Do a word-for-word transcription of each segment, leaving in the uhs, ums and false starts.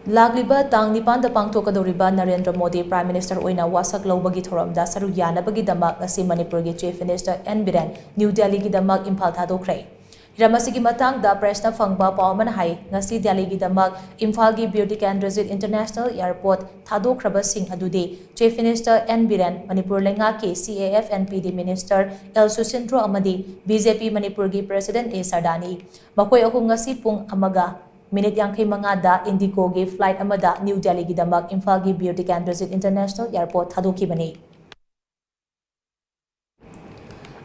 ꯂꯥꯛꯂꯤꯕ ꯇꯥꯡ ꯅꯤꯄꯥꯟꯗ ꯄꯥꯡꯊꯣꯛꯀꯗꯧꯔꯤꯕ ꯅꯔꯦꯟꯗ꯭ꯔ ꯃꯣꯗꯤ Prime Minister ꯑꯣꯏꯅ ꯋꯥꯁꯛ ꯂꯧꯕꯒꯤ ꯊꯧꯔꯝꯗ ꯁꯔꯨꯛ ꯌꯥꯅꯕꯒꯤꯗꯃꯛ ꯉꯁꯤ ꯃꯅꯤꯄꯨꯔꯒꯤ Chief Minister N Biren new ꯗꯦꯜꯂꯤꯒꯤꯗꯃꯛ ꯏꯝꯐꯥꯜ ꯊꯥꯗꯣꯛꯈ꯭ꯔꯦ꯫ ꯍꯤꯔꯝ ꯑꯁꯤꯒꯤ ꯃꯇꯥꯡꯗ pressꯅ ꯐꯪꯕ ꯄꯥꯎ ꯑꯃꯅ ꯍꯥꯏ, ꯉꯁꯤ ꯗꯦꯜꯂꯤꯒꯤꯗꯃꯛ ꯏꯝꯐꯥꯜꯒꯤ ꯕꯤꯔ ꯇꯤꯀꯦꯟꯗ꯭ꯔꯖꯤꯠ International Airport ꯊꯥꯗꯣꯛꯈ꯭ꯔꯕꯁꯤꯡ ꯑꯗꯨꯗꯤ Chief Minister N Biren, Manipur ꯂꯩꯉꯥꯛꯀꯤ C A F and P D Minister L Susindro ꯑꯃꯗꯤ B J P ꯃꯅꯤꯄꯨꯔꯒꯤ President ꯑꯦ ꯁꯔꯗꯥꯅꯤ꯫ ꯃꯈꯣꯏ ꯑꯍꯨꯝ ꯉꯁꯤ ꯄꯨꯡ ꯑꯃꯒ ꯃꯤꯅꯤꯠ ꯌꯥꯡꯈꯩ ꯃꯉꯥꯗ IndiGoꯒꯤ flight ꯑꯃꯗ ꯅ꯭ꯌꯨ ꯗꯦꯜꯂꯤꯒꯤꯗꯃꯛ ꯏꯝꯐꯥꯜꯒꯤ ꯕꯤꯔ ꯇꯤꯀꯦꯟꯗ꯭ꯔꯖꯤꯠ International Airport ꯊꯥꯗꯣꯛꯈꯤꯕꯅꯤ꯫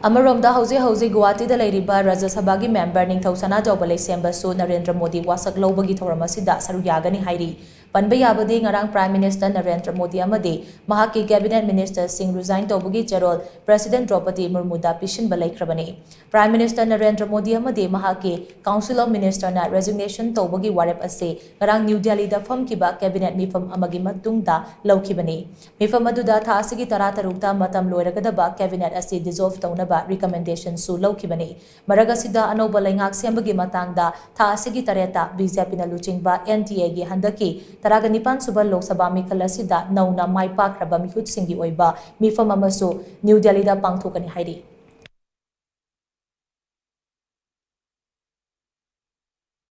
ꯑꯃꯔꯣꯝꯗ, ꯍꯧꯖꯤꯛ ꯍꯧꯖꯤꯛ ꯒꯨꯋꯥꯍꯥꯇꯤꯗ ꯂꯩꯔꯤꯕ ꯔꯥꯖ꯭ꯌ ꯁꯚꯥꯒꯤ member ꯅꯤꯡꯊꯧ ꯁꯅꯥꯖꯥꯎꯕ ꯂꯩꯁꯦꯝꯕꯁꯨ ꯅꯔꯦꯟꯗ꯭ꯔ ꯃꯣꯗꯤ ꯋꯥꯁꯛ ꯂꯧꯕꯒꯤ ꯊꯧꯔꯝ ꯑꯁꯤꯗ ꯁꯔꯨꯛ ꯌꯥꯒꯅꯤ ꯍꯥꯏꯔꯤ꯫ ꯄꯟꯕ ꯌꯥꯕꯗꯤ, ꯉꯔꯥꯡ Prime Minister ꯅꯔꯦꯟꯗ꯭ꯔ ꯃꯣꯗꯤ ꯑꯃꯗꯤ ꯃꯍꯥꯛꯀꯤ Cabinet Ministerꯁꯤꯡ resign ꯇꯧꯕꯒꯤ ꯆꯦꯔꯣꯜ President ꯗ꯭ꯔꯧꯄꯗꯤ ꯃꯨꯔꯃꯨꯗ ꯄꯤꯁꯤꯟꯕ ꯂꯩꯈ꯭ꯔꯕꯅꯤ꯫ Prime Minister Narendra Modi ꯑꯃꯗꯤ ꯃꯍꯥꯛꯀꯤ Council of Ministerꯅ resignation ꯇꯧꯕꯒꯤ ꯋꯥꯔꯦꯞ ꯑꯁꯤ ꯉꯔꯥꯡ ꯅ꯭ꯌꯨ ꯗꯦꯜꯂꯤꯗ ꯐꯝꯈꯤꯕ Cabinet ꯃꯤꯐꯝ ꯑꯃꯒꯤ ꯃꯇꯨꯡꯗ ꯂꯧꯈꯤꯕꯅꯤ꯫ ꯃꯤꯐꯝ ꯑꯗꯨꯗ ꯊꯥ ꯑꯁꯤꯒꯤ ꯇꯔꯥꯇꯔꯨꯛꯇ ꯃꯇꯝ ꯂꯣꯏꯔꯒꯗꯕ Cabinet ꯑꯁꯤ dissolve ꯇꯧꯅꯕ recommendationꯁꯨ ꯂꯧꯈꯤꯕꯅꯤ꯫ ꯃꯔꯛ ꯑꯁꯤꯗ, ꯑꯅꯧꯕ ꯂꯩꯉꯥꯛ ꯁꯦꯝꯕꯒꯤ ꯃꯇꯥꯡꯗ ꯊꯥ ꯑꯁꯤꯒꯤ ꯇꯔꯦꯠꯇ BJPꯅ ꯂꯨꯆꯤꯡꯕ NDAꯒꯤ ꯍꯟꯗꯛꯀꯤ ꯇꯔꯥꯒ ꯅꯤꯄꯥꯟ ꯁꯨꯕ ꯂꯣꯛ ꯁꯚꯥ ꯃꯤꯈꯜ ꯑꯁꯤꯗ ꯅꯧꯅ ꯃꯥꯏ ꯄꯥꯛꯈ꯭ꯔꯕ ꯃꯤꯍꯨꯠꯁꯤꯡꯒꯤ ꯑꯣꯏꯕ ꯃꯤꯐꯝ ꯑꯃꯁꯨ ꯅ꯭ꯌꯨ ꯗꯦꯜꯂꯤꯗ ꯄꯥꯡꯊꯣꯛꯀꯅꯤ ꯍꯥꯏꯔꯤ꯫